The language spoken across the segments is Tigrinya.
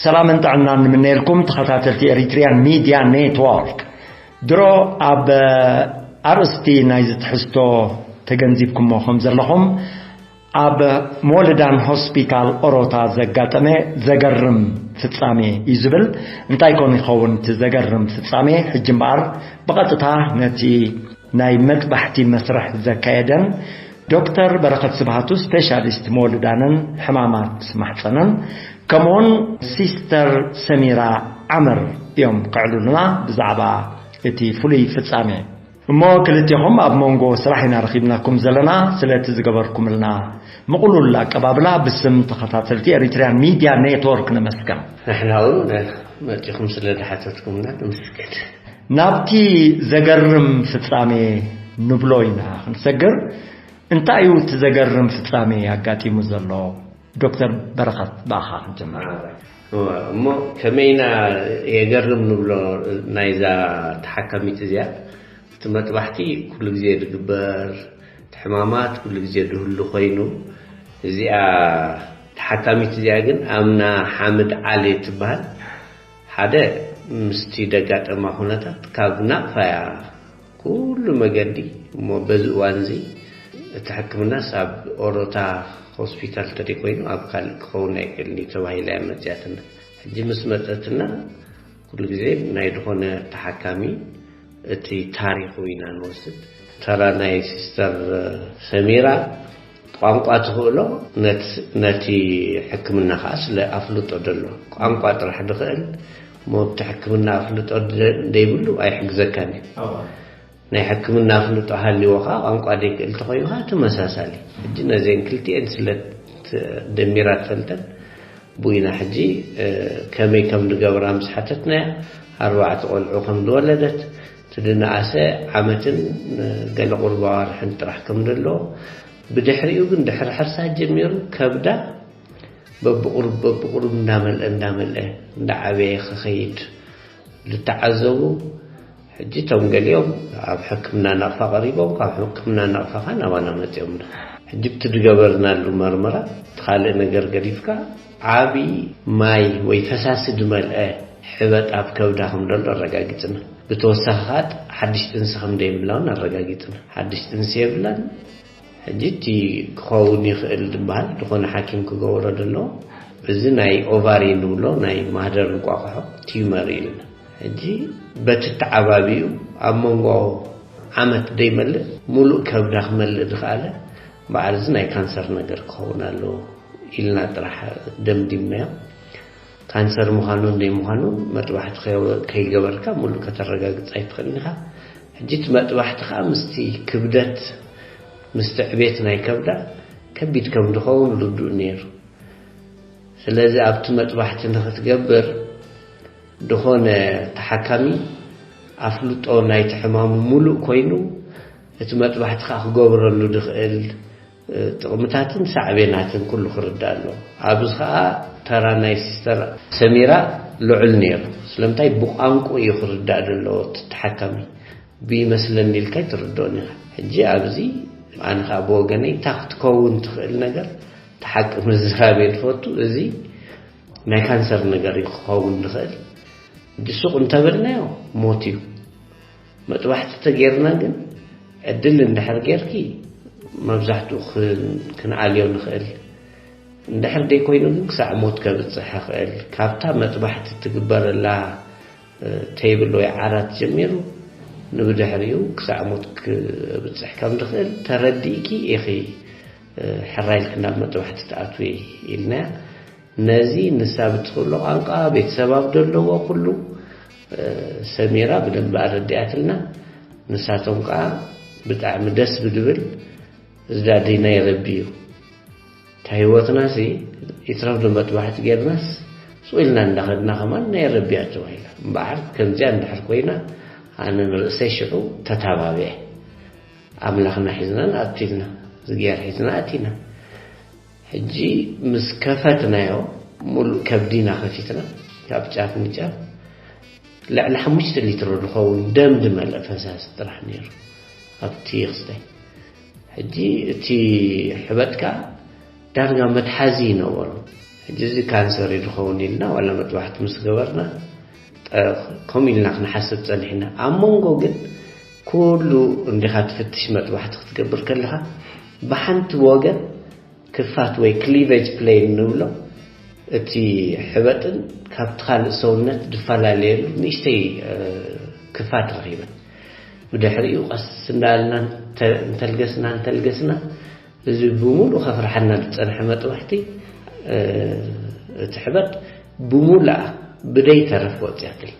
ሰላምን ጥዕናን ንምነየልኩም ተኸታተልቲ ኤሪትሪያን ሚድያ ኔትወርክ። ድሮ ኣብ ኣርእስቲ ናይዚ ትሕዝቶ ተገንዚብኩሞ ከም ዘለኹም፣ ኣብ ሞልዳን ሆስፒታል ኦሮታ ዘጋጠመ ዘገርም ፍጻሜ እዩ ዝብል። እንታይ ኮን ይኸውን እቲ ዘገርም ፍጻሜ? ሕጂ እምበኣር ብቐጥታ ነቲ ናይ መጥባሕቲ መስርሕ ዘካየደን ዶክተር በረኸት ስብሃቱ፣ ስፔሻሊስት መወልዳንን ሕማማት ማሕፀንን፣ ከምኡውን ሲስተር ሰሚራ ዓመር እዮም ከዕልሉና ብዛዕባ እቲ ፍሉይ ፍጻሜ። እሞ ክልቴኹም ኣብ መንጎ ስራሕ ኢና ረኺብናኩም ዘለና። ስለቲ ዝገበርኩምልና ምቕሉል ኣቀባብላ ብስም ተኸታተልቲ ኤሪትሪያን ሚድያ ኔትወርክ ነመስግን። ንሕና እውን መጺኹም ስለ ዝሓተትኩምና ነመስግን። ናብቲ ዘገርም ፍጻሜ ንብሎ ኢና ክንሰግር። እንታይ እዩ እቲ ዘገርም ፍጻሜ ኣጋጢሙ ዘሎ? ዶክተር በረኸት፣ ብኣኻ ክንጀምር። እሞ ከመይና የገርም ንብሎ ናይዛ ተሓካሚት እዚኣ? እቲ መጥባሕቲ ኩሉ ግዜ ዝግበር፣ እቲ ሕማማት ኩሉ ግዜ ዝህሉ ኮይኑ፣ እዚኣ ተሓካሚት እዚኣ ግን ኣምና ሓምድ ዓሊ ትበሃል። ሓደ ምስቲ ደጋጠማ ኩነታት ካብ ናቕፋ እያ ኩሉ መገዲ። እሞ በዚ እዋን እዚ እቲ ሕክምናስ ኣብ ኦሮታ ሆስፒታል ተደይ ኮይኑ ኣብ ካልእ ክኸውን ኣይክእልን እዩ ተባሂላ እያ መፅያትና። ሕጂ ምስ መፀትና ኩሉ ግዜ ናይ ዝኾነ ተሓካሚ እቲ ታሪኹ ኢና ንወስድ። ተራ ናይ ሲስተር ሰሚራ ቋንቋ ትኽእሎ፣ ነት-፣ ነቲ ሕክምና ከዓ ስለ ኣፍልጦ ደሎ ቋንቋ ጥራሕ ድኽእል፣ እሞ ኣብቲ ሕክምና ኣፍልጦ ደ-፣ ደይብሉ ኣይሕግዘካን እዩ። ናይ ሕክምና ኣፍልጦ ሃልዎ ከዓ ቋንቋ ደይክእል ተኾይኑ ከዓ ተመሳሳሊ። ሕጂ ነዘን ክልቲኤን ስለ ት-፣ ደሚራ ትፈልጠን፣ ብኡ ኢና ሕጂ፣ እ፣ ከመይ ከም ዝገብራ ምስ ሓተትናያ፣ ኣርባዕተ ቆልዑ ከም ዝወለደት፣ እቲ ዝነኣሰ ዓመትን፣ እ፣ ገለ ቁሩብ ኣዋርሕን ጥራሕ ከም ዘለዎ፣ ብድሕሪኡ ግን ድሕሪ ሕርሳ ጀሚሩ ከብዳ በብቁሩብ በብቁሩብ እንዳመልአ እንዳመልአ እንዳዓበየ ክኸይድ ዝተዓዘቡ፣ ሕጂ እቶም ገሊኦም ኣብ ሕክምና ናቕፋ ቀሪቦም፣ ካብ ሕክምና ናቕፋ ኸኣ ናባና መጺኦምና። ሕጂ እቲ ዝገበርናሉ መርመራ፣ እቲ ካልእ ነገር ገዲፍካ፣ ዓቢ ማይ ወይ ፈሳሲ ዝመልአ ሕበጥ ኣብ ከብዳ ከም ዘሎ ኣረጋጊጽና። ብተወሳኺ ኸኣ ሓድሽ ጥንሲ ከም ዘይብላ እውን ኣረጋጊጽና። ሓድሽ ጥንሲ የብላን። ሕጂ እቲ ክኸውን ይኽእል ዝበሃል ዝኾነ ሓኪም ክገብሮ ዘለዎ፣ እዚ ናይ ኦቫሪ ንብሎ ናይ ማህደር እንቋቑሖ ቲዩመር እዩ ኢልና። ሕጂ በቲ ተዓባቢኡ ኣብ መንጎ ዓመት ደይመልእ ሙሉእ ከብዳ ክመልእ ዝኸኣለ በዓል እዚ ናይ ካንሰር ነገር ክኸውን ኣለዎ ኢልና ጥራሕ ደምዲምናዮ። ካንሰር ምዃኑን ዘይምዃኑን መጥባሕቲ ከይ-፣ ከይገበርካ ሙሉእ ከተረጋግጽ ኣይትኽእልን ኢኻ። ሕጂ እቲ መጥባሕቲ ከኣ ምስቲ ክብደት፣ ምስቲ ዕቤት ናይ ከብዳ ከቢድ ከም ዝኸውን ርዱእ ነይሩ። ስለዚ ኣብቲ መጥባሕቲ ንኽትገብር ዝኾነ ተሓካሚ ኣፍልጦ ናይቲ ሕማሙ ሙሉእ ኮይኑ፣ እቲ መጥባሕቲ ከኣ ክገብረሉ ዝኽእል ጥቕምታትን ሳዕቤናትን ኩሉ ክርዳእ ኣለዎ። ኣብዚ ኸኣ ተራ ናይ ሲስተር ሰሚራ ልዑል ነይሩ። ስለምንታይ? ብቋንቁ እዩ ክርዳእ ዘለዎ እቲ ተሓካሚ። ብይመስለኒ ኢልካ ኣይትርድኦን ኢኻ። ሕጂ ኣብዚ ኣነ ኸኣ ብወገነይ እታ ክትከውን ትኽእል ነገር፣ እቲ ሓቂ ምዝራብ እየ ዝፈቱ። እዚ ናይ ካንሰር ነገር እዩ ክኸውን ዝኽእል። ሕጂ ሱቕ እንተበልናዮ ሞት እዩ። መጥባሕቲ ተጌርና ግን ዕድል እንድሕር ጌርኪ መብዛሕትኡ ክን-፣ ክንኣልዮ ንኽእል። እንድሕር ደይኮይኑ ግን ክሳዕ ሞት ከብጽሕ ይኽእል። ካብታ መጥባሕቲ ትግበረላ፣ እ፣ ቴብል ወይ ዓራት ጀሚሩ ንብድሕሪኡ ክሳዕ ሞት ክብጽሕ ከም ዝኽእል ተረዲእኪ ኢኺ፣ እ፣ ሕራይ ኢልኪ ናብ መጥባሕቲ ትኣትዊ ኢልናያ። ነዚ ንሳ ብትኽእሎ ቋንቋ ቤተሰብ ኣብ ዘለዎ ኩሉ፣ እ፣ ሰሚራ ብደንቢ ኣረዲኣትልና። ንሳቶም ከኣ ብጣዕሚ ደስ ብድብል፣ እዚ ዳዲና ይረቢ እዩ። እታ ህይወትናሲ ይትረፍ ዶ መጥባሕቲ ጌርናስ ስቕ ኢልና እንዳኸድና ከማን ናይ ረቢያ ተባሂላ። እምበኣር ከምዚኣ እንድሕር ኮይና ኣነ ንርእሰይ ሽዑ ተታባቢዐ። ኣምላኽና ሒዝና ንኣቱ ኢልና፣ እግዚኣብሔር ሒዝና ኣቲና። ሕጂ ምስ ከፈትናዮ፣ ሙሉእ ከብዲና ከፊትና፣ ካብ ጫፍ ንጫፍ ልዕሊ ሓሙሽተ ሊትሮ ዝኸውን ደም ዝመልአ ፈሳሲ ጥራሕ ነይሩ ኣብቲ ክስታይ። ሕጂ እቲ ሕበጥካ ዳርጋ መትሓዚ ይነበሮ። ሕጂ እዚ ካንሰር እዩ ዝኸውን ኢልና ዋላ መጥባሕቲ ምስ ገበርና፣ ጠ-፣ ከምኡ ኢልና ክንሓስብ ጸኒሕና። ኣብ መንጎ ግን ኩሉ እንዲኻ ትፍትሽ መጥባሕቲ ክትገብር ከለኻ፣ ብሓንቲ ወገን ክፋት ወይ ክሊቨጅ ፕሌን ንብሎ፣ እቲ ሕበጥን ካብቲ ካልእ ሰውነት ዝፈላለየሉ ንእሽተይ፣ እ፣ ክፋት ረኺበን። ብድሕሪኡ ቀስ እንዳበልና እንተ-፣ እንተልገስና፣ እንተልገስና፣ እዚ ብምሉእ ከፍርሓና ዝጸንሐ መጥባሕቲ፣ እ፣ እቲ ሕበጥ ብምሉኣ ብደይ ተረፍ ወጽያትልና።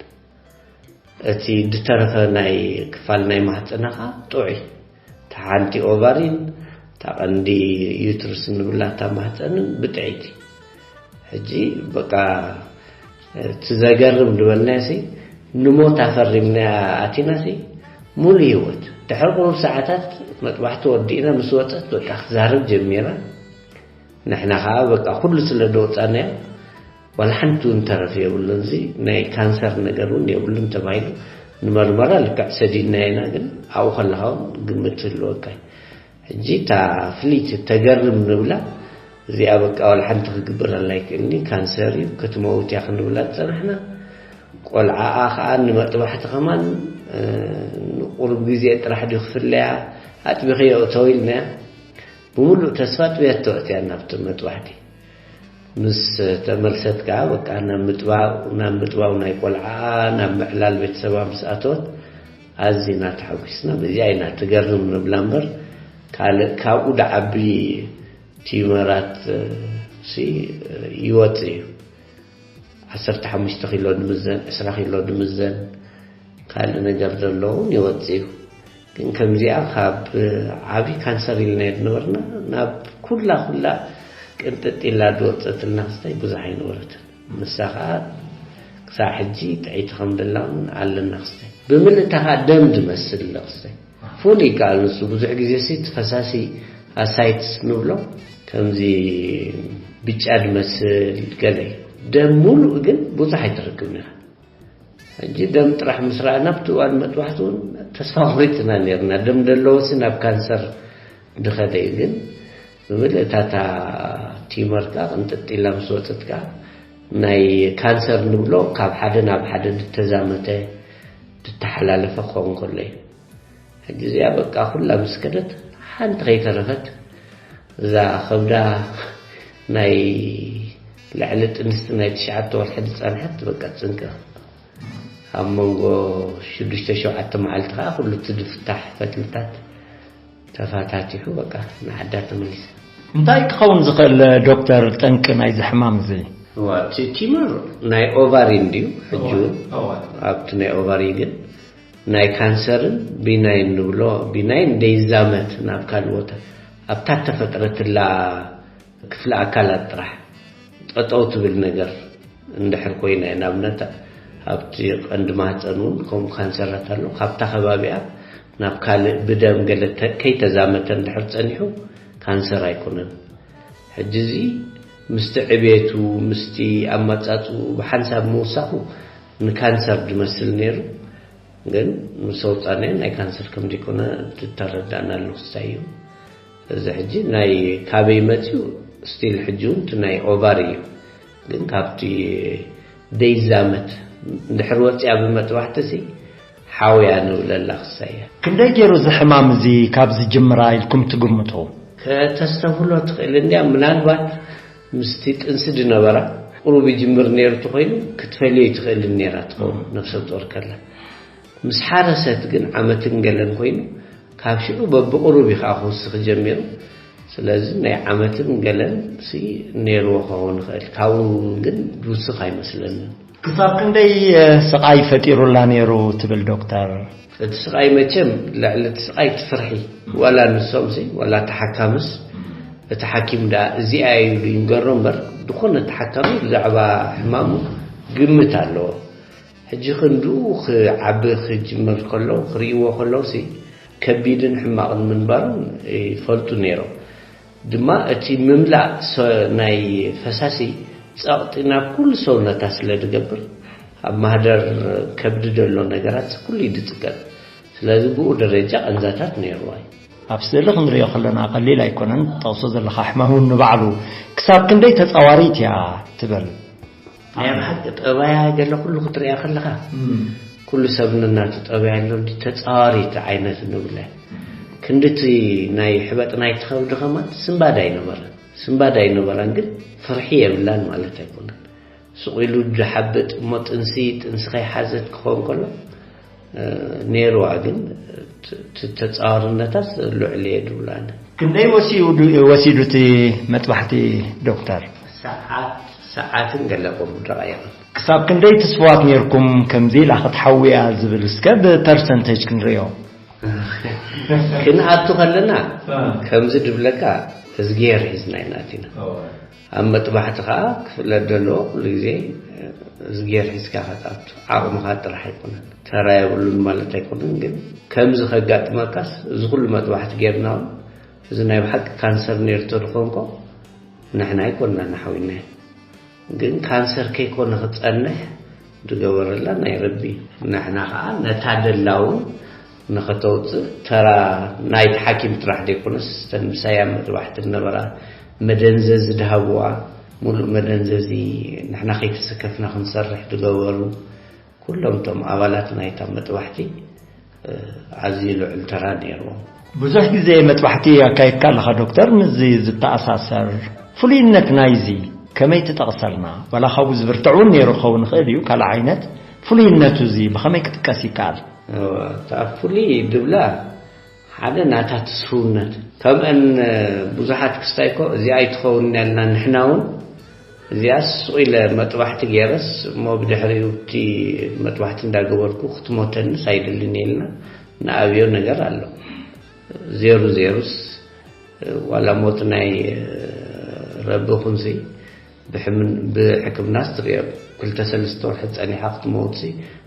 እቲ ዝተረፈ ናይ ክፋል ናይ ማህጸና ኸኣ ጥዑይ። እታ ሓንቲ ኦቫሪን፣ እታ ቀንዲ ዩትርስ ንብላ እታ ማህጸንን ብጥዕይቲ። ሕጂ በቃ እቲ ዘገርም ዝበልናዮ ሲ፣ ንሞት ኣፈሪምናያ ኣቲና ሲ፣ ሙሉ ህይወት። ድሕሪ ቁሩብ ሰዓታት መጥባሕቲ ወዲእና ምስ ወጸት በቃ ክትዛረብ ጀሚራ። ንሕና ኸኣ በቃ ኩሉ ስለ ዝወጻናዮ፣ ዋላ ሓንቲ እውን ተረፍ የብሉን። እዚ ናይ ካንሰር ነገር እውን የብሉን ተባሂሉ ንመርመራ ልክዕ ሰዲድናዮ ኢና፣ ግን ኣብኡ ከለኻ እውን ግምት ትህልወካ እዩ። ሕጂ እታ ፍልይቲ ተገርም ንብላ እዚኣ በቃ ዋላ ሓንቲ ክግበረላ ኣይክእልኒ፣ ካንሰር እዩ፣ ክትመውት እያ ክንብላ ዝጸናሕና። ቆልዓኣ ኸኣ ንመጥባሕቲ ከማን፣ እ፣ ንቁሩብ ግዜ ጥራሕ ድዩ ክፍለያ፣ ኣጥቢኺዮ እተው ኢልናያ። ብምሉእ ተስፋ ኣጥብያቶ ኣእትያ ናብቲ መጥባሕቲ። ምስ ተመልሰት ከኣ በቃ ናብ ምጥባው፣ ናብ ምጥባው ናይ ቆልዓ፣ ናብ ምዕላል ቤተሰባ ምስ ኣተወት ኣዚና ተሓጒስና። በዚኣ ኢና ትገርም ንብላ እምበር ካልእ ካብኡ ድዓቢ ቲመራት ሲ ይወጽእ እዩ። ዓሰርተ ሓሙሽተ ኪሎ ንምዘን፣ ዕስራ ኪሎ ንምዘን፣ ካልእ ነገር ዘለውን ይወጽእ እዩ። ግን ከምዚኣ ካብ ዓቢ ካንሰር ኢልና ዝነበርና ናብ ኩላ ኩላ ቅንጥጥ ኢላ ዝወጸትልና ክስታይ ብዙሕ ኣይነበረትን። ንሳ ኸኣ ክሳዕ ሕጂ ጥዕይቲ ከም ደላ እውን ኣለና ክስታይ። ብምልእታ ኸኣ ደም ዝመስል ኣሎ ክስታይ። ፉል ይከኣል ንሱ። ብዙሕ ግዜ ሲ እቲ ፈሳሲ ኣሳይትስ ንብሎ ከምዚ ብጫ ዝመስል ገለ እዩ። ደም ሙሉእ ግን ብዙሕ ኣይትረክብን ኢኻ። ሕጂ ደም ጥራሕ ምስ ረኣና ኣብቲ እዋን መጥባሕቲ እውን ተስፋ ቆሪጽና ነይርና። ደም ዘለዎሲ ናብ ካንሰር ዝኸደ እዩ። ግን ብምልእታ እታ ቲመር ከኣ ቅንጥጥ ኢላ ምስ ወጸት ከኣ ናይ ካንሰር ንብሎ ካብ ሓደ ናብ ሓደ ዝተዛመተ ዝተሓላለፈ ክኸውን ከሎ እዩ። ሕጂ እዚኣ በቃ ኩላ ምስ ከደት ሓንቲ ከይተረፈት እዛ ከብዳ ናይ ልዕሊ ጥንስቲ ናይ ትሽዓተ ወርሒ ዝጸንሐት በቃ ትጽንቀቕ። ኣብ መንጎ ሽዱሽተ ሸውዓተ መዓልቲ ከኣ ኩሉ እቲ ዝፍታሕ ፈትልታት ተፋታቲሑ በቃ ንዓዳ ተመሊሳ። እንታይ ክኸውን ዝኽእል ዶክተር ጠንቂ ናይዚ ሕማም እዚ? እዋ፣ እቲ ቲመር ናይ ኦቫሪ እንድዩ። ሕጂ እውን እዋ። ኣብቲ ናይ ኦቫሪ ግን ናይ ካንሰርን ቢናይን ንብሎ፣ ቢናይን ደይዛመት ናብ ካልእ ቦታ ኣብታ ተፈጥረትላ ክፍሊ ኣካላት ጥራሕ ጠጠው ትብል ነገር እንድሕር ኮይና እያ። ንኣብነት ኣብቲ ቀንዲ ማህፀን እውን ከምኡ ካንሰራት ኣሎ። ካብታ ከባቢኣ ናብ ካልእ ብደም ገለ ተ-፣ ከይተዛመተ እንድሕር ጸኒሑ ካንሰር ኣይኮነን። ሕጂ እዚ ምስቲ ዕቤቱ፣ ምስቲ ኣመጻጽኡ ብሓንሳብ ምውሳኹ ንካንሰር ዝመስል ነይሩ። ግን ምስ ኣውጻእናዮ ናይ ካንሰር ከም ዘይኮነ ተረዳእናሉ ክስታይ እዩ። እዚ ሕጂ ናይ ካበይ መጺኡ ስቲል ሕጂ እውን እቲ ናይ ኦቫሪ እዩ። ግን ካብቲ ደይዛመት እንድሕር ወጺኣ ብመጥባሕቲ ሲ ሓውያ ንብለላ ክስታይ እያ። ክንደይ ገይሩ እዚ ሕማም እዚ ካብ ዝጅምራ ኢልኩም ትግምቱ? ከተስተብህሎ ትኽእል እንድያ። ምናልባት ምስቲ ጥንሲ ዝነበራ ቁሩብ ይጅምር ነይሩ እንተኾይኑ ክትፈልዮ ይትኽእልን ነይራ ትኸውን ነፍሰ ጡር ከላ። ምስ ሓረሰት ግን ዓመትን ገለን ኮይኑ ካብ ሽዑ በብቁሩብ እዩ ከዓ ክውስኽ ጀሚሩ። ስለዚ ናይ ዓመትን ገለን ሲ ነይርዎ ክኸውን ይኽእል። ካብኡ ግን ዝውስኽ ኣይመስለንን። ክሳብ ክንደይ፣ እ፣ ስቓይ ፈጢሩላ ነይሩ ትብል ዶክተር? እቲ ስቓይ መቸም ልዕሊ እቲ ስቓይ እቲ ፍርሒ። ዋላ ንሶም ሲ፣ ዋላ እቲ ሓካምስ፣ እቲ ሓኪም ደኣ እዚኣ እዩ ኢሉ ይንገሮ እምበር፣ ዝኾነ እቲ ሓካሚ ብዛዕባ ሕማሙ ግምት ኣለዎ። ሕጂ ክንድኡ ክዓቢ ክጅምር ከሎ፣ ክርእይዎ ከለዉ ሲ፣ ከቢድን ሕማቕን ምንባሩን ይፈልጡ ነይሮም። ድማ እቲ ምምላእ ሰ-፣ ናይ ፈሳሲ ጸቕጢ ናብ ኩሉ ሰውነታ ስለ ዝገብር፣ ኣብ ማህደር ከብዲ ዘሎ ነገራት ኩሉ እዩ ዝጽቀጥ። ስለዚ ብኡ ደረጃ ቃንዛታት ነይርዋ እዩ። ኣብ ስእሊ ክንሪኦ ከለና ቀሊል ኣይኮነን። ጠቕሶ ዘለኻ ሕማም እውን ንባዕሉ ክሳብ ክንደይ ተጻዋሪት እያ ትብል። ናይ ብሓቂ ጠባያ ገለ ኩሉ ክትሪኣ ከለኻ ኩሉ ሰብ ነናቱ ጠባያ ኣሎ። እንዲ ተጻዋሪት ዓይነት ንብለ ክንድቲ ናይ ሕበጥ ናይ ትኸብዲ ከማን ስንባድ ኣይነበረን። ስንባድ ኣይነበረን፣ ግን ፍርሒ የብላን ማለት ኣይኮነን። ስቕ ኢሉ ዝሓብጥ እሞ ጥንሲ፣ ጥንሲ ከይሓዘት ክኸውን ከሎ፣ እ፣ ነይርዋ፣ ግን ት-፣ ት-፣ ተጻዋርነታስ ልዑል እየ ድብሎ ኣነ። ክንደይ ወሲኡ-፣ ወሲዱ እቲ መጥባሕቲ ዶክተር? ሰዓት፣ ሰዓትን ገለ ከምኡ ደቓይቕን። ክሳብ ክንደይ ትስፉዋት ነይርኩም ከምዚ ኢላ ክትሓውያ ዝብል እስከ ብፐርሰንቴጅ ክንሪኦ? ክንኣቱ ከለና እ። ከምዚ ድብለካ እዝግሄር ሒዝና ኢና ኣቲና። እወ። ኣብ መጥባሕቲ ከኣ ክፍለጥ ዘለዎ ኩሉ ግዜ እዝግሄር ሒዝካ ክትኣቱ። ዓቕምኻ ጥራሕ ኣይኮነን። ተራ የብሉን ማለት ኣይኮነን፣ ግን ከምዚ ከጋጥመካስ እዚ ኩሉ መጥባሕቲ ጌርና እውን እዚ ናይ ብሓቂ ካንሰር ነይሩ ተድኾንኮ ንሕና ኣይኮንና ንሓዊናዮ። ግን ካንሰር ከይኮነ ክጸንሕ ዝገበረላ ናይ ረቢ እዩ። ንሕና ከኣ ነታ ደላውን ንኸተውጽእ ተራ ናይቲ ሓኪም ጥራሕ ዘይኮነስ፣ እተን ምሳይ ኣብ መጥባሕቲ ዝነበራ መደንዘዚ ድሃብዋ፣ ሙሉእ መደንዘዚ ንሕና ከይተሰከፍና ክንሰርሕ ዝገበሩ፣ ኩሎም እቶም ኣባላት ናይታ መጥባሕቲ፣ እ፣ ኣዝዩ ልዑል ተራ ነይርዎም። ብዙሕ ግዜ መጥባሕቲ ኣካይድካ ኣለኻ ዶክተር፣ ምስዚ ዝተኣሳሰር ፍሉይነት ናይዚ ከመይ ትጠቕሰልና? ዋላ ካብኡ ዝብርትዕ እውን ነይሩ ክኸውን ይኽእል እዩ፣ ካልእ ዓይነት ፍሉይነቱ እዚ ብኸመይ ክጥቀስ ይከኣል? እወ፣ እታ ፍሉይ ድብላ ሓደ ናታ ትስፍውነት። ከምአን ብዙሓት ክስታይ እኮ እዚኣ ኣይትኸውን ያልና ንሕና እውን እዚኣስ ስቕ ኢለ መጥባሕቲ ገይረስ እሞ ብድሕሪኡ እቲ መጥባሕቲ እንዳገበርኩ ክትሞተንስ ኣይደልን የልና ንኣብዮ ነገር ኣሎ። ዜሩ ዜሩስ ዋላ ሞት ናይ ረቢ ኹንሲ ብሕምን-፣ ብሕክምናስ ትሪኦ ክልተ ሰለስተ ወርሒ ጸኒሓ ክትመውትሲ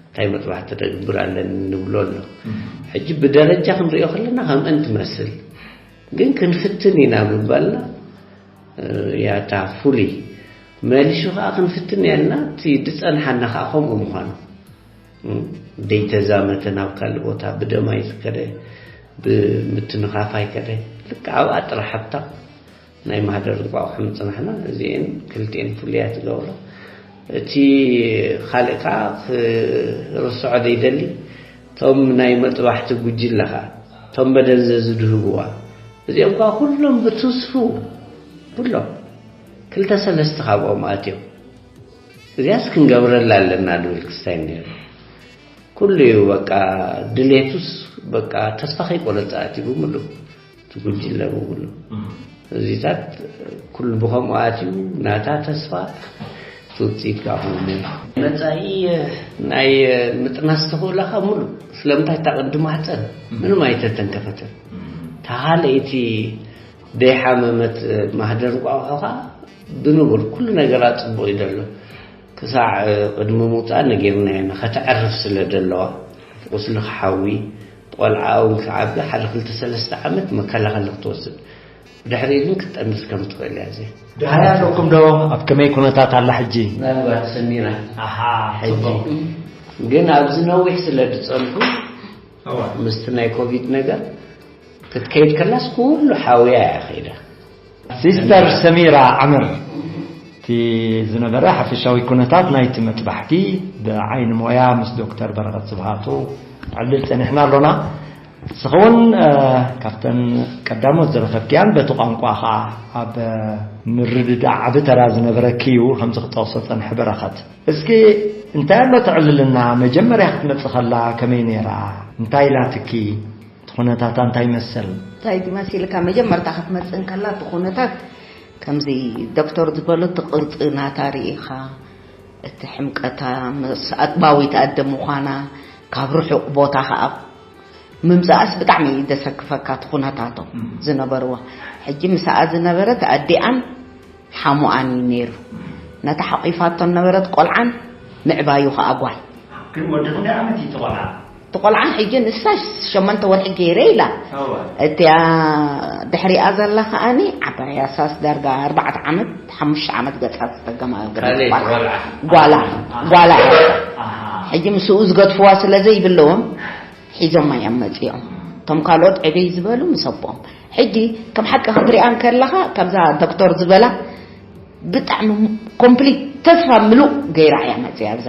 እንታይ መጥባሕቲ ተግብር ኣለኒ ንብሎ ኣሎ። ሕጂ ብደረጃ ክንሪኦ ከለና ከምአን ትመስል፣ ግን ክንፍትን ኢና ምባልና፣ እ፣ ያታ ፍሉይ መሊሹ ከኣ ክንፍትን ያልና እቲ ዝጸንሓና ከኣ ከምኡ ምዃኑ፣ እ፣ ደይተዛመተ ናብ ካልእ ቦታ ብደማይ ዝከደ፣ ብምትንኻፍ ኣይከደ። ልክዕ ኣብኣ ጥራሕ ሃብታ ናይ ማህደር እንቋቑሖ ምጽናሕና፣ እዚኤን ክልቲኤን ፍሉያት ይገብራ። እቲ ካልእ ከኣ ክርስዖ ዘይደሊ፣ እቶም ናይ መጥባሕቲ ጉጅለ ከኣ፣ እቶም መደንዘዚ ዝህብዋ፣ እዚኦም ከኣ ኩሎም ብትስፉ፣ ኩሎም፣ ክልተ ሰለስተ ካብኦም ኣትዮም፣ እዚኣስ ክንገብረላ ኣለና ዝብል ክስታይ ነይሩ። ኩሉ እዩ በቃ፣ ድሌቱስ በቃ፣ ተስፋ ከይቆረጸ ኣትዩ ብምሉእ፣ እቲ ጉጅለ ብምሉእ። እዚታት ኩሉ ብኸምኡ ኣትዩ፣ ናታ ተስፋ እቲ ውጽኢት ከኣ ከምኡ ነይሩ። መጻኢ ናይ ምጥናስ ተኽእሎኻ ምሉእ፣ ስለምንታይ እታ ቅዲ ማህጸን ምንም ኣይተተንከፈተን። እታ ካልኣይቲ ደይሓመመት ማህደር እንቋቑሖ ከኣ ብንቡር ኩሉ ነገራ ጽቡቕ እዩ ዘሎ። ክሳዕ ቅድሚ ምውጻእ ነጊርናዮ ኢና፣ ከተዕርፍ ስለ ዘለዋ፣ ቁስሊ ክሓዊ፣ ቆልዓ እውን ክዓቢ ሓደ ክልተ ሰለስተ ዓመት መከላኸሊ ክትወስድ፣ ብድሕሪኡ ግን ክትጠንስ ከም ትኽእል እያ። እዚ ደሃይ ኣለኩም ዶ? ኣብ ከመይ ኩነታት ኣላ ሕጂ? ናብባ ተሰሚራ። ኣሃ፣ ሕጂ ጽቡቕ። ግን ኣብዚ ነዊሕ ስለ ዝጸንሑ፣ እዋ። ምስቲ ናይ ኮቪድ ነገር ክትከይድ ከላስ ኩሉ ሓውያ እያ ከይዳ። ሲስተር ሰሚራ ዓምር፣ እቲ ዝነበረ ሓፈሻዊ ኩነታት ናይቲ መጥባሕቲ ብዓይኒ ሞያ ምስ ዶክተር በረኸት ስብሃቱ ዕልል ጸኒሕና ኣሎና። ንስኺ እውን፣ እ፣ ካብተን ቀዳሞት ዝረኸብክያን በቲ ቋንቋ ኸኣ ኣብ ምርድዳእ ዓቢ ተራ ዝነበረኪ እዩ፣ ከምዚ ክጠቕሶ ጸንሐ በረኸት። እስኪ እንታይ ኣሎ ተዕልልና? መጀመርያ ክትመጽእ ከላ ከመይ ነይራ? እንታይ ኢላትኪ? እቲ ኩነታታ እንታይ ይመስል? እንታይ መሲልካ? መጀመርታ ክትመጽእ እንከላ እቲ ኩነታት ከምዚ ዶክተር ዝበሎ እቲ ቅርጺ ናታ ርኢኻ፣ እቲ ሕምቀታ ምስ ኣጥባዊት ኣደ ምዃና፣ ካብ ርሑቕ ቦታ ከኣ ምምጻእስ ብጣዕሚ እዩ ዘሰክፈካ እቲ ኩነታቶም እም። ዝነበርዋ። ሕጂ ምስኣ ዝነበረት ኣዲኣን ሓሙኣን እዩ ነይሩ። ነታ ሓቂፋቶ ነበረት ቆልዓን ምዕባዩ ከኣ ጓል። ግን ወዲ ክንደይ ዓመት እዩ እቲ ቆልዓ? እቲ ቆልዓ ሕጂ ንሳ ሸሞንተ ወርሒ ገይረ ኢላ። እዋ። እቲኣ ድሕሪኣ ዘላ ከኣኒ ዓባይ እያ፣ ሳስ ዳርጋ ኣርባዕተ ዓመት፣ ሓሙሽተ ዓመት ገጻ ተገማ ካልእ ጓላ። ቆልዓ። ጓላ፣ ኣሃ። ጓላ እያ። ኣሃ። ሕጂ ምስኡ ዝገድፍዋ ስለ ዘይብለዎም ሒዞማ እዮም መጺኦም። እቶም ካልኦት ዕብይ ዝበሉ ምስ ኣቦኦም። ሕጂ ከም ሓቂ ክትሪኣ እንከለኻ፣ ከምዛ ዶክተር ዝበላ ብጣዕሚ ኮምፕሊት ተስፋ ምሉእ ገይራ እያ መፅያ ኣብዛ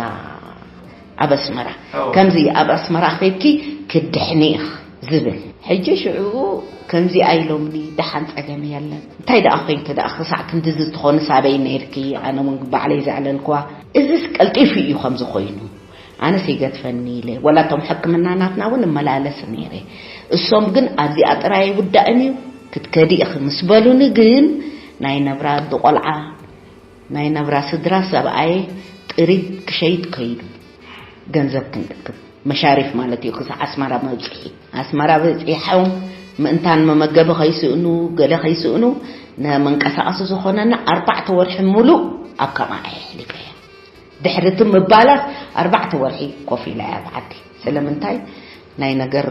ኣብ ኣስመራ። ከምዚ ኣብ ኣስመራ ኸይድኪ ክድሕኒ ኢኽ ዝብል። ሕጂ ሽዑ ከምዚ ኣይሎምኒ፣ ደሓን ጸገም የለን። እንታይ ደኣ ኮይንኪ ደኣ ክሳዕ ክንድዚ ትኾኒ ሳበይ ነይርኪ? ኣነ እውን ባዕለይ ዘዕለልክዋ። እዝስ ቀልጢፉ እዩ ከምዚ ኮይኑ። ኣነስ ይገድፈኒ ኢለ፣ ወላ እቶም ሕክምና ናትና እውን እመላለስ ነይረ። እሶም ግን ኣብዚኣ ጥራይ ኣይውዳእን እዩ፣ ክትከዲ ኢኺ ምስ በሉኒ ግን ናይ ነብራ ኣዲ ቆልዓ፣ ናይ ነብራ ስድራ ሰብኣየ ጥሪት ክሸይጥ ከይዱ ገንዘብ ክንእክብ፣ መሻሪፍ ማለት እዩ፣ ክሳዕ ኣስመራ መብፅሒ። ኣስመራ በፂሖም ምእንታን መመገቢ ከይስእኑ፣ ገለ ከይስእኑ፣ ንመንቀሳቐሲ ዝኾነና ኣርባዕተ ወርሒ ሙሉእ ኣብ ከምኣ እየ ኣሕሊፈያ። ድሕሪ እቲ ምባላስ ኣርባዕተ ወርሒ ኮፍ ኢለ እያ ኣብ ዓዲ። ስለምንታይ? ናይ ነገር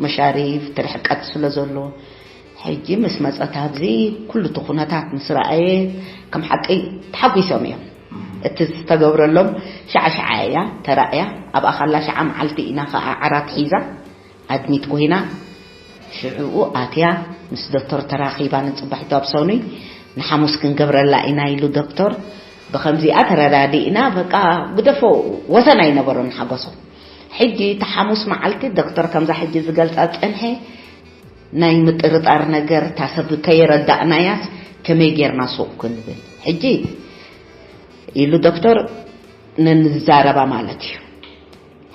መሻሪፍ ትርሕቀት ስለ ዘሎ። ሕጂ ምስ መጸት ኣብዚ ኩሉ እቲ ኩነታት ምስ ረኣየ፣ ከም ሓቂ ተሓጒሶም እዮም። እቲ ዝተገብረሎም ሸዓ ሸዓ እያ ተራእያ። ኣብኣ ኻላ ሸዓ መዓልቲ ኢና ኸዓ ዓራት ሒዛ ኣድሚት ኮይና። ሽዕኡ ኣትያ ምስ ዶክተር ተራኺባ ንጽባሒቱ ኣብ ሰኑይ፣ ንሓሙስ ክንገብረላ ኢና ኢሉ ዶክተር። ብኸምዚኣ ተረዳዲእና፣ በቃ ግደፎ፣ ወሰን ኣይነበሮን ሓጎሶም። ሕጂ እቲ ሓሙስ መዓልቲ ዶክተር ከምዛ ሕጂ ዝገልጻ ጸንሐ፣ ናይ ምጥርጣር ነገር፣ እታ ሰብ ከየረዳእናያስ ከመይ ጌርና ሱቕ ክንብል? ሕጂ ኢሉ ዶክተር፣ ንንዛረባ ማለት እዩ።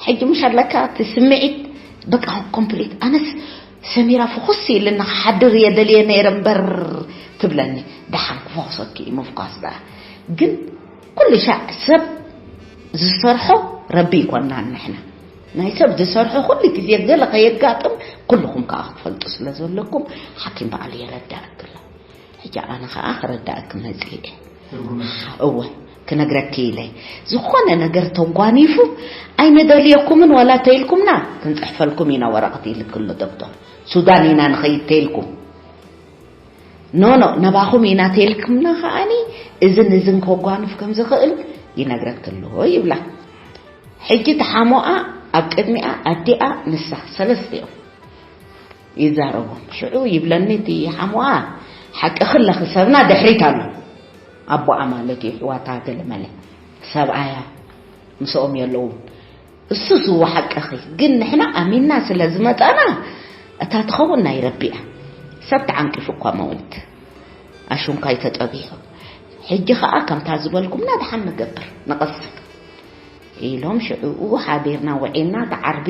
ሕጂ ምሽ ኣለካ እቲ ስምዒት በቃ ኮምፕሊት። ኣነስ ሰሚራ ፍኹስ ኢልና ክሓድር እየ ደልየ ነይረ እምበር ትብለኒ። ደሓን ክፈኹሰኪ እዩ ምፍኳስ ደኣ። ግን ኩሉ ሻዕ ሰብ ዝሰርሖ ረቢ ይኮናን ንሕና። ናይ ሰብ ዝሰርሖ ኩሉ ግዜ ገለ ከየጋጥም ኩልኹም ከኣ ክትፈልጡ ስለ ዘለኩም ሓኪም በዓል የረዳእክላ። ሕጂ ኣነ ከኣ ክረዳእኪ መጽእ እየ። እወ፣ ክነግረኪ ኢለ። ዝኾነ ነገር ተጓኒፉ ኣይንደልየኩምን ዋላ ተይልኩምና ክንጽሕፈልኩም ኢና ወረቐት ኢልክሎ ዶክተር። ሱዳን ኢና ንኸይድ ተይልኩም። ኖ፣ ኖ፣ ነባኹም ኢና ተይልኩምና ከኣኒ እዝን እዝን ከጓንፍ ከም ዝኽእል ይነግረኪ ኣሎ ይብላ። ሕጂ ተሓሞኣ ኣብ ቅድሚኣ ኣዲኣ ንሳ ሰለስቲኦም ይዛረቡ። ሽዑ ይብለኒ እቲ ሓሞኣ፣ ሓቂ ክለኺ ሰብና ድሕሪት ኣሎ። ኣቦኣ ማለት እዩ፣ ኣሕዋታ ገለ መለ። ሰብኣያ ምስኦም የለዉ። እሱ ዝዎ ሓቅኺ፣ ግን ንሕና ኣሚንና ስለ ዝመጻና እታ ትኸውን ናይ ረቢ እያ። ሰብ ተዓንቂፉ እኳ መውት ኣሹንካይ ተጠቢሑ። ሕጂ ኸኣ ከምታ ዝበልኩምና ደሓን ንገብር፣ ንቐስን። ኢሎም ሽዕኡ ሓዲርና ውዒልና፣ እቲ ዓርቢ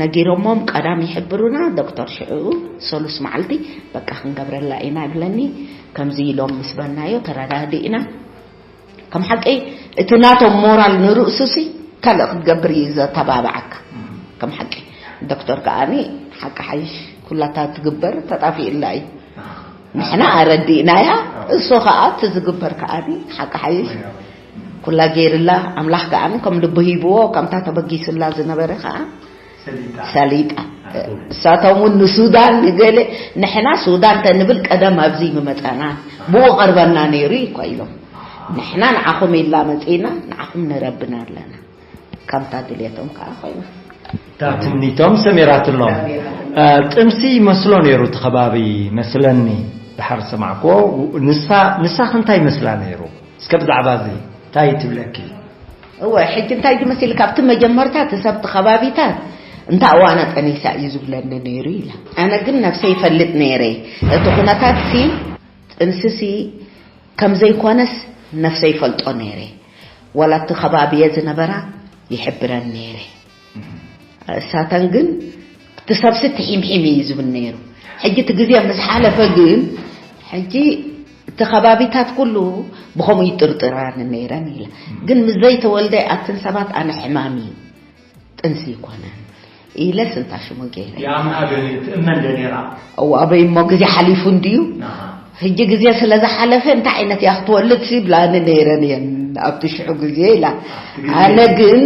ነጊሮሞም ቀዳም ይሕብሩና። ዶክተር ሽዕኡ ሰሉስ መዓልቲ በቃ ክንገብረላ ኢና ይብለኒ። ከምዚ ኢሎም ምስ በልናዮ ተረዳዲእና። ከም ሓቂ እቲ ናቶም ሞራል ንርእሱሲ ካልእ ክትገብር እዩ ዘተባብዓካ። ከም ሓቂ ዶክተር ከኣኒ ሓቂ ሓይሽ ኩላታ ትግበር ተጣፊእላ እዩ። ንሕና ኣረዲእናያ፣ እሱ ከኣ እቲ ዝግበር ከኣኒ ሓቂ ሓይሽ ኩላ ገይርላ። ኣምላኽ ከኣኒ ከም ልቡ ሂብዎ፣ ከምታ ተበጊሱላ ዝነበረ ከኣ ሰሊጣ። ሰሊጣ። እሳቶም እውን ንሱዳን ንገለ፣ ንሕና ሱዳን ተንብል ቀደም ኣብዚ ምመጻና፣ ብኡ ቀርበና ነይሩ እዩ እኳ ኢሎም። ንሕና ንዓኹም ኢልና መጺና፣ ንዓኹም ንረብና ኣለና። ከምታ ድልየቶም ከኣ ኮይና። እታ ትምኒቶም ሰሚራትሎም። ሰሚራትሎም። እ፣ ጥንሲ ይመስሎ ነይሩ እቲ ከባቢ መስለኒ፣ ድሓር ሰማዕክዎ። ንሳ፣ ንሳኺ እንታይ ይመስላ ነይሩ? እስከ ብዛዕባ እዚ እንታይ ትብለኪ? እወ፣ ሕጂ እንታይ ዝመስል፣ ካብቲ መጀመርታ እቲ ሰብ እቲ ከባቢታት እንታ እዋና ጠኒሳ እዩ ዝብለኒ ነይሩ ኢላ። ኣነ ግን ነብሰይ ይፈልጥ ነይረ። እቲ ኩነታት ሲ፣ ጥንሲ ሲ ከም ዘይኮነስ ነብሰይ ይፈልጦ ነይረ። ዋላ እቲ ከባቢየ ዝነበራ ይሕብረን ነይረ። እሳተን ግን እቲ ሰብሲ ትሒምሒም እዩ ዝብል ነይሩ። ሕጂ እቲ ግዜ ምስ ሓለፈ ግን፣ ሕጂ እቲ ከባቢታት ኩሉ ብኸምኡ ይጥርጥራኒ ነይረን ኢላ። ግን ምስ ዘይተወልደ ኣትን ሰባት ኣነ ሕማም እዩ፣ ጥንሲ ይኮነን ኢለ ስንታ ሽሙ ገይረ። የኣምና ዶ ትእመን ዶ ነይራ? እዋ፣ ኣበይ እሞ ግዜ ሓሊፉ እንድዩ። ኣሃ። ሕጂ ግዜ ስለ ዝሓለፈ እንታይ ዓይነት እያ ክትወልድ ሲ ይብላኒ ነይረን እየን ኣብቲ ሽዑ ግዜ ኢላ። ኣብቲ ግዜ። ኣነ ግን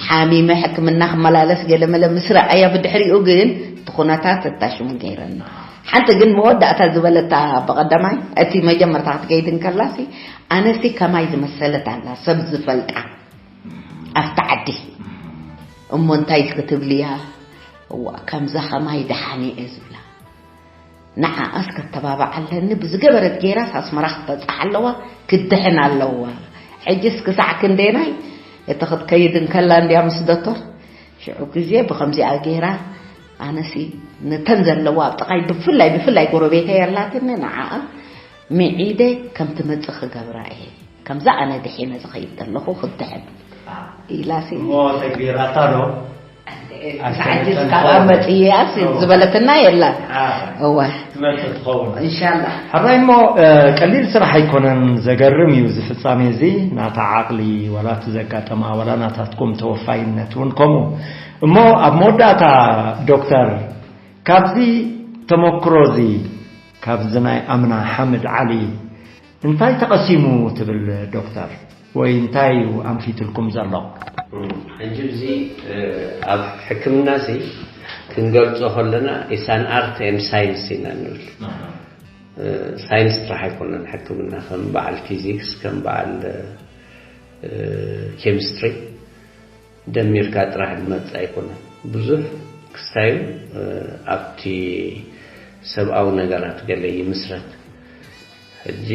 ሓሚመ ሕክምና ክመላለስ ገለ መለ ምስ ረኣያ ብድሕሪኡ ግን እቲ ኩነታት እታ ሽሙ ገይረኒ። ሓንቲ ግን መወዳእታ ዝበለታ ብቐዳማይ እቲ መጀመርታ ክትከይድ እንከላሲ ኣነሲ ከማይ ዝመሰለት ኣላ ሰብ ዝፈልጣ ኣብቲ ዓዲ። እሞ እንታይ ክትብልያ? እዋ፣ ከምዛ ኸማይ ደሓን እየ ዝብላ። ንዓኣስ ከተባብዓ ኣለኒ፣ ብዝገበረት ገይራስ ኣስመራ ክትበጽሕ ኣለዋ፣ ክትድሕን ኣለዋ። ሕጅስ ክሳዕ ክንደናይ እቲ ክትከይድ እንከላ እንድያ ምስ ዶክተር፣ ሽዑ ግዜ ብኸምዚኣ ገይራ፣ ኣነሲ ነተን ዘለዋ ኣብ ጥቓይ ብፍላይ፣ ብፍላይ ጎረቤተይ ኣላትኒ፣ ንዓኣ ምዒደ ከም ትመጽእ ክገብራ እየ። ከምዛ ኣነ ድሒነ ዝኸይድ ዘለኹ ክትድሕን ኢላሲ እሞ ተግቢራታ ዶ? ክሳዕጅስ ካብ መጽያስ ዝበለትና የላን። እወ። ትመጽእ ትኸውን። እንሻላ። ሕራይ እሞ፣ እ፣ ቀሊል ስራሕ ኣይኮነን። ዘገርም እዩ እዚ ፍጻሜ እዚ። ናታ ዓቕሊ ዋላ እቲ ዘጋጠማ ዋላ ናታትኩም ተወፋይነት እውን ከምኡ። እሞ ኣብ መወዳእታ ዶክተር፣ ካብዚ ተመክሮ እዚ፣ ካብዚ ናይ ኣምና ሓምድ ዓሊ እንታይ ተቐሲሙ ትብል ዶክተር? ወይ እንታይ እዩ ኣንፊትልኩም ዘሎ? ሕጂ እዚ፣ እ፣ ኣብ ሕክምና ሲ ክንገልጾ ከለና ኢሳን ኣርት ኤንድ ሳይንስ ኢና ንብል። እ፣ ሳይንስ ጥራሕ ኣይኮነን ሕክምና፣ ከም በዓል ፊዚክስ፣ ከም በዓል፣ እ፣ ኬሚስትሪ ደሚርካ ጥራሕ ዝመጽእ ኣይኮነን። ብዙሕ ክስታዩ፣ እ፣ ኣብቲ ሰብኣዊ ነገራት ገለ ይምስረት። ሕጂ፣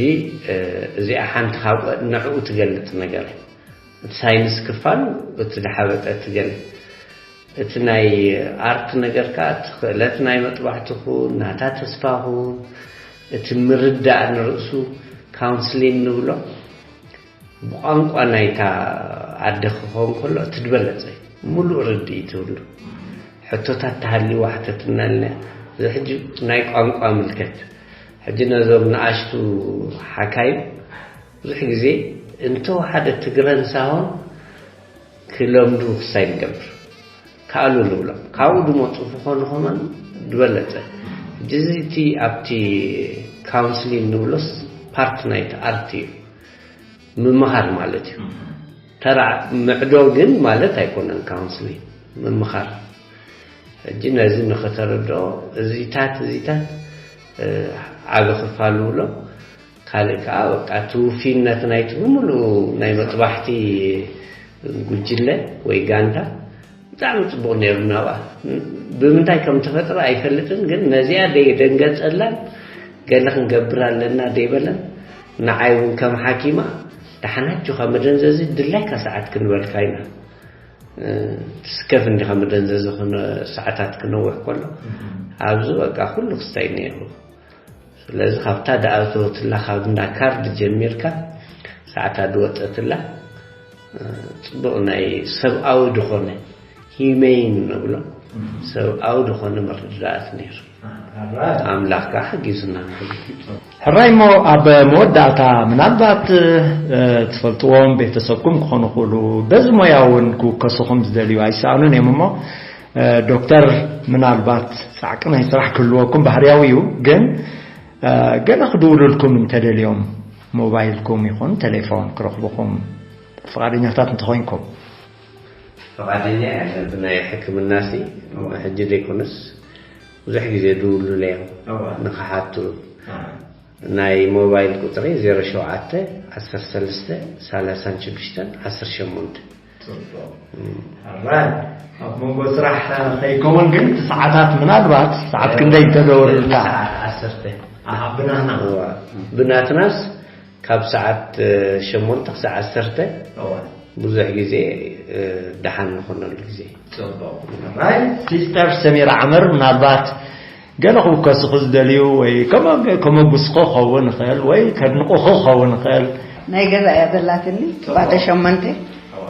እ፣ እዚኣ ሓንቲ ካብ ንዕኡ ትገልጽ ነገር። እቲ ሳይንስ ክፋል እቲ ዝሓበጠ ትገል-፣ እቲ ናይ ኣርት ነገር ከኣ እቲ ክእለት ናይ መጥባሕቲ ኹን፣ ናታ ተስፋ ኹን፣ እቲ ምርዳእ ንርእሱ ካውንስሊን ንብሎ። ብቋንቋ ናይታ ዓዲ ክኸውን ከሎ እቲ ዝበለጸ እዩ። ምሉእ ርድኢት ይብሉ። ሕቶታት ተሃልይዋ ሕተትና ኣለና። እዚ ሕጂ ናይ ቋንቋ ምልከት። ሕጂ ነዞም ንኣሽቱ ሓካይም ብዙሕ ግዜ እንተወሓደ ትግረን ሳሆን ክለምዱ ክሳይ ንገብር። ከኣሉ ንብሎም። ካብኡ ዝመጹ ክኾኑ ከማን ዝበለጸ። ሕጂ እዚ እቲ ኣብቲ ካውንስሊን ንብሎስ ፓርት ናይቲ ኣርት እዩ። ምምኻር ማለት እዩ። ተራ ምዕዶ ግን ማለት ኣይኮነን ካውንስሊን። ምምኻር። ሕጂ ነዚ ንኸተረድኦ እዚታት፣ እዚታት፣ እ፣ ዓቢ ክፋል ንብሎ። ካልእ ከኣ በቃ እቲ ውፊነት ናይቲ ብምሉኡ ናይ መጥባሕቲ ጉጅለ ወይ ጋንታ ብጣዕሚ ጽቡቕ ነይሩ ናብኣ። ብምንታይ ከም ተፈጥረ ኣይፈልጥን፣ ግን ነዚኣ ደይደንገጸላን ገለ ክንገብር ኣለና ደይበለን። ንዓይ እውን ከም ሓኪማ ደሓን ኣጆኻ መደንዘዚ ድላይካ ሰዓት ክንበልካ ኢና። እ፣ ትስከፍ እንዲኻ መደንዘዚ ክነ-፣ ሰዓታት ክነውሕ ከሎ። ኣብዚ በቃ ኩሉ ክስታይ ነይሩ። ስለዚ ካብታ ድኣተወትላ ካብ እንዳ ካርድ ጀሚርካ ሰዓታ ድወጸትላ፣ እ፣ ጽቡቕ ናይ ሰብኣዊ ድኾነ ሂሜይን ንብሎ ሰብኣዊ ድኾነ መረዳእት ነይሩ። ኣምላኽ ከኣ ሓጊዙና ንብል። ሕራይ እሞ ኣብ መወዳእታ ምናልባት፣ እ፣ ትፈልጥዎም ቤተሰብኩም ክኾኑ ይኽእሉ፣ በዚ ሞያ እውን ክውከሱኹም ዝደልዩ ኣይሰኣኑን እዮም እሞ፣ እ፣ ዶክተር ምናልባት ጻዕቂ ናይ ስራሕ ክህልወኩም ባህርያዊ እዩ፣ ግን፣ እ፣ ገለ ክድውሉልኩም እንተደልዮም ሞባይልኩም ይኹን ቴሌፎን ክረኽቡኹም ፍቓደኛታት እንተኾይንኩም። ፍቓደኛ እየ። ብናይ ሕክምና ሲ ሕጂ ዘይኮነስ ብዙሕ ግዜ ድውሉለ እዮም። እዋ። ንኽሓቱ። ኣዎ። ናይ ሞባይል ቁጽሪ ዜሮ ሸውዓተ፣ ዓሰርተ ሰለስተ፣ ሰላሳን ሽዱሽተን፣ ዓሰርተ ሸሞንተ። ጽቡቕ። እም። ኣራይ፣ ኣብ መንጎ ስራሕ ከይከውን ግን እቲ ሰዓታት ምናልባት ሰዓት ክንደይ እንተደወሉልካ? ሰዓት ዓሰርተ። ኣሃ፣ ብናህና። እዋ። ብናትናስ ካብ ሰዓት፣ እ፣ ሸሞንተ ክሳዕ ዓሰርተ እዋ። ብዙሕ ግዜ፣ እ፣ ደሓን ንኾነሉ ግዜ። ጽቡቕ። ኣራይ፣ ሲስተር ሰሚራ ዓመር ምናልባት ገለ ክውከስኹ ዝደልዩ ወይ ከመ-፣ ከመጉስኹ ክኸውን ይኽእል ወይ ከድንቑኹ ክኸውን ይኽእል። ናይ ገዛ እያ ዘላትኒ፣ ጽቡቕ። ባዶ ሸሞንተ፣ እዋ።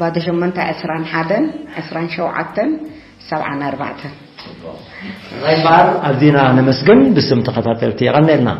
ባዶ ሸሞንተ፣ ዕስራን ሓደን፣ ዕስራን ሸውዓተን፣ ሰብዓን ኣርባዕተን። ጽቡቕ። ኣራይ እምበኣር ኣዚና ነመስግን፣ ብስም ተኸታተልቲ የቐንየልና።